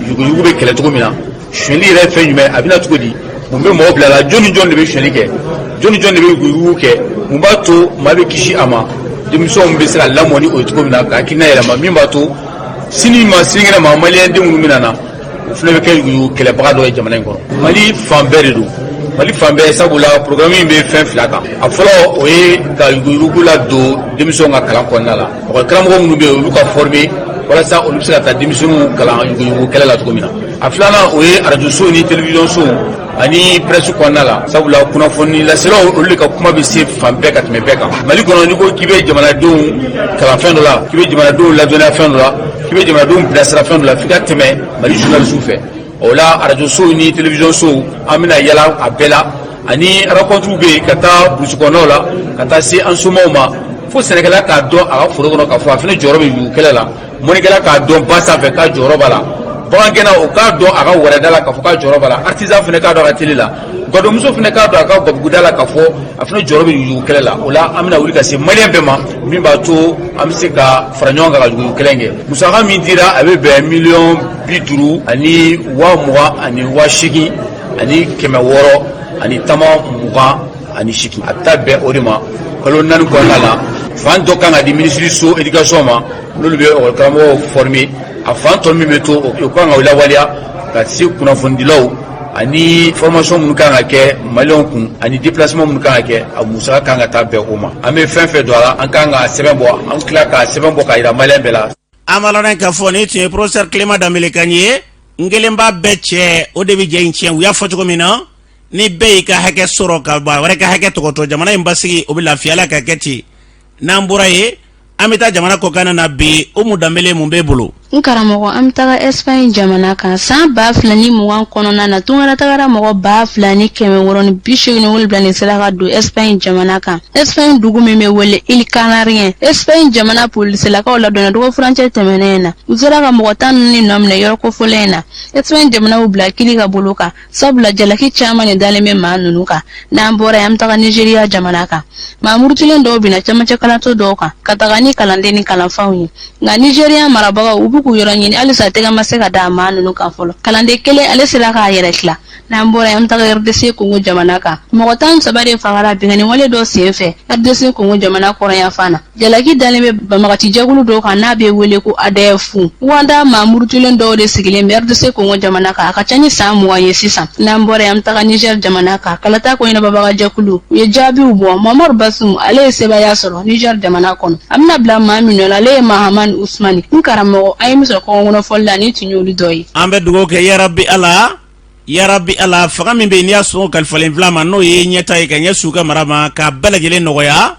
yuruguyurugu bɛ kɛlɛ cogo min na, sonyɛli yɛrɛ ye fɛn jumɛn, a bɛna cogo di, mun bɛ mɔgɔw bila la, jɔn ni jɔn de bɛ sonyɛli kɛ, jɔn ni jɔn de bɛ yuruguyurugu kɛ, mun b'a to maa bɛ kisi a ma, denmisɛnw bɛ se ka lamɔ ni o ye cogo min na, ka hakilina yɛlɛma, min b'a to sini ma sinikɛnɛ ma, maliyɛn den minnu bɛna na, o fana bɛ kɛ yuruguyurugu kɛlɛbaga dɔ ye jamana in kɔnɔ. Mali fan bɛɛ de don, Mali fan bɛɛ, sabula programme in bɛ fɛn fila kan. A fɔlɔ, o ye ka yuruguyurugu ladon denmisɛnw ka kalan kɔnɔna la, ekɔli karamɔgɔ minnu bɛ yen, olu ka former walasa olu bɛ se ka taa denmisɛnninw kalan yuruguyurugu kɛlɛ la cogo min na. A filanan, o ye arajoso ni télévision ani presse kɔnɔna la, sabula kunnafoni laselaw, olu de ka kuma bɛ se fan bɛɛ ka tɛmɛ bɛɛ kan Mali kɔnɔ. N'i ko k'i bɛ jamanadenw kalan fɛn dɔ la, k'i bɛ jamanadenw ladɔnniya fɛn dɔ la, k'i bɛ jamanadenw bilasira fɛn dɔ la, f'i ka tɛmɛ Mali journaliste fɛ. O la, arajosow ni télévision sow, an bɛna yala a bɛɛ la, ani rencontre bɛ yen, ka taa burusi kɔnɔnaw la, ka taa se an somaw ma, fo sɛnɛkɛla k'a dɔn a ka foro kɔnɔ k'a fɔ a fana jɔyɔrɔ bɛ yugu kɛlɛ la, mɔnikɛla k'a dɔn ba sanfɛ k'a jɔyɔrɔ b'a la, bagankɛna o k'a dɔn a ka wɛrɛda la k'a fɔ k'a jɔyɔrɔ b'a la, artisan fana k'a dɔn a ka télé la, gadonmuso fana k'a dɔn a ka gabuguda la k'a fɔ a fana jɔyɔrɔ bɛ yugu kɛlɛ la. O la, an bɛna wuli ka se maliyɛn bɛɛ ma, min b'a to an bɛ se ka fara ɲɔgɔn kan ka yugu kɛlɛ kɛ. Musaka min dira, a bɛ bɛn miliyɔn 50 ani 20 ani 628, a bɛ taa bɛn o de ma kalo 4 kɔnɔna la. Fan dɔ kan ka di minisiri so éducation ma, n'olu bɛ ekɔli karamɔgɔw former. A fan tɔ min bɛ to, o kan ka lawaleya ka se kunnafonidilaw ani formation minnu kan ka kɛ maliyɛnw kun, ani déplacement minnu kan ka kɛ, a musaka kan ka taa bɛn o ma. An bɛ fɛn fɛn don a la, an kan ka sɛbɛn bɔ, an tila ka sɛbɛn bɔ k'a jira maliyɛn bɛɛ la. An b'a lɔn k'a fɔ nin tun ye professeur Clément Danbele kan ye. N kelen b'a bɛɛ cɛ, o de bɛ jɛ in tiɲɛ. U y'a fɔ cogo min na, ni bɛɛ y'i ka hakɛ sɔrɔ ka maa wɛrɛ ka hakɛ tɔgɔtɔ, jamana in basigi, o bɛ lafiya la ka kɛ ten. N'an bɔra yen, an bɛ taa jamana kɔkan na bi. Umu Danbele, mun b'e bolo? N karamɔgɔ, an bɛ taga Espagne jamana kan. San 2020 kɔnɔna na, tunkaratagara mɔgɔ 2687 de sera ka don Espagne jamana kan, Espagne dugu min bɛ wele Îles Canaries. Espagne jamana polisilakaw ladɔnna dɔgɔ furancɛ tɛmɛnen in na, u sera ka mɔgɔ 10 ninnu nɔ minɛ yɔrɔ kofɔlen in na. Espagne jamana y'u bila kiiri ka bolo kan, sabula jalaki caman de dalen bɛ maa ninnu kan. N'an bɔra yen, an bɛ taga Nigeria jamana kan. Maa murutilen dɔw binna camancɛ kalanso dɔw kan ka taga ni kalanden ni kalanfaw ye, nka Nigeria marabagaw, u b'u k'u yɔrɔ ɲini halisa, tɛgɛ ma se ka da maa ninnu kan fɔlɔ. Kalanden kelen, ale sera k'a yɛrɛ tila. N'an bɔra yen, an bɛ taga RDC Congo jamana kan. Mɔgɔ 13 de fagara binkanni wale dɔ sen fɛ RDC Congo jamana kɔrɔnyanfan na. Jalaki dalen bɛ banbagaci jɛkulu dɔw kan n'a bɛ wele ko ADF. Rwanda maa murutilen dɔw de sigilen bɛ RDC Congo jamana kan, a ka ca ni san 20 ye sisan. N'an bɔra yen, an bɛ taga Niger jamana kan. Kalata ko ɲɛnabɔbaga jɛkulu, u ye jaabiw bɔ. Mamadu Basum, ale ye sebaaya sɔrɔ Niger jamana kɔnɔ. A bɛna bila maa min nɔ la, ale ye Mahamani Usmani. N karamɔgɔ, an ye min sɔrɔ kɔngɔ fɔli la, ni tun y'olu dɔ ye. An bɛ dugawu kɛ, yarabi Ala, yarabi Ala, fanga min bɛ yen n'i y'a sɔn kalifalen fila ma, n'o ye ɲɛta ye ka ɲɛ su ka mara ma, k'a bɛɛ lajɛlen nɔgɔya.